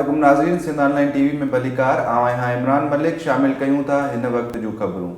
عليڪم ناظرين سنڌ آن لائين ٽي وي ۾ ڀليڪار آئون آهيان عمران ملڪ شامل ڪيون ٿا هن وقت جون خبرون.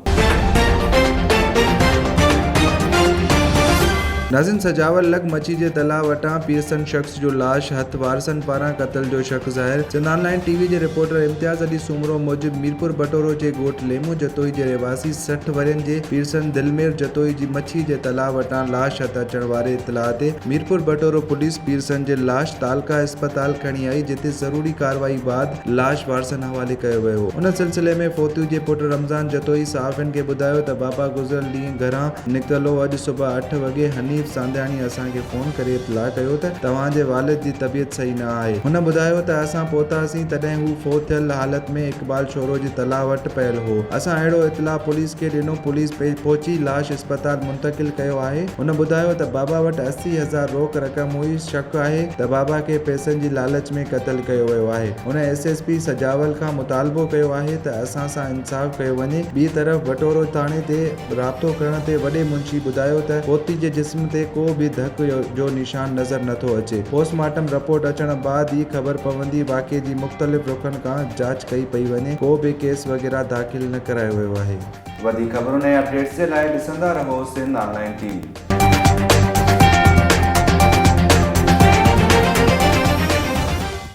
ناظرين سجاول لڳ مڇي جي تلاء وٽان پيرسن شخص جو لاش هٿ وارثن پاران قتل جو شڪ ظاهر سنڌ آن لائين ٽي وي جي رپورٽر امتياز علي سومرو موجب ميرپور بٽورو جي ڳوٺ ليمو جتوئي جي رهواسي 60 ورهين جي پيرسن دلمير جتوئي جي مڇي جي تلاء وٽان لاش هٿ اچڻ واري اطلاع تي ميرپور بٽورو پوليس پيرسن جي لاش تعلقه اسپتال کڻي آئي جتي ضروري ڪارروائي بعد لاش وارثن حوالي ڪيو ويو. ان سلسلي ۾ فوتيو جي پٽ رمضان جتوئي صحافين کي ٻڌايو ته بابا گذريل ڏينهن گهران نڪتل هو اڄ صبح اٺ وڳي حنيف سانڌياڻي اسان کي فون ڪري اطلاع ڪيو ته توهان جي والد جي طبيعت صحيح نه آهي هن ٻڌايو ته اسان پهتاسين تڏهن هو فوت ٿيل حالت ۾ اقبال شورو جي تلاء وٽ پيل هو اسان اهڙو اطلاع پوليس کي ڏنو پوليس پهچي لاش اسپتال منتقل ڪيو آهي. هن ٻڌايو ته بابا وٽ 80 هزار روڪ رقم هئي، شڪ آهي ته بابا کي پئسن جي لالچ ۾ قتل ڪيو ويو آهي. هن ايس ايس پي سجاول کان مطالبو ڪيو آهي ته اسان سان انصاف ڪيو وڃي. ٻي طرف بٽورو ٿاڻي تي رابطو ڪرڻ تي وڏي منشي ٻڌايو ته فوتي جي جسم تي ڪو به ڌڪ جو نشان نظر نٿو اچي، پوسٽ مارٽم رپورٽ اچڻ بعد ئي خبر پوندي، واقعي جي مختلف رخن کان جاچ ڪئي پئي وڃي، ڪو به ڪيس وغيره داخل نه ڪرايو ويو آهي. وڌيڪ خبرن ۽ اپڊيٽس جي لاء ڏسندا رهو سنڌ آن لائين ٽي وي.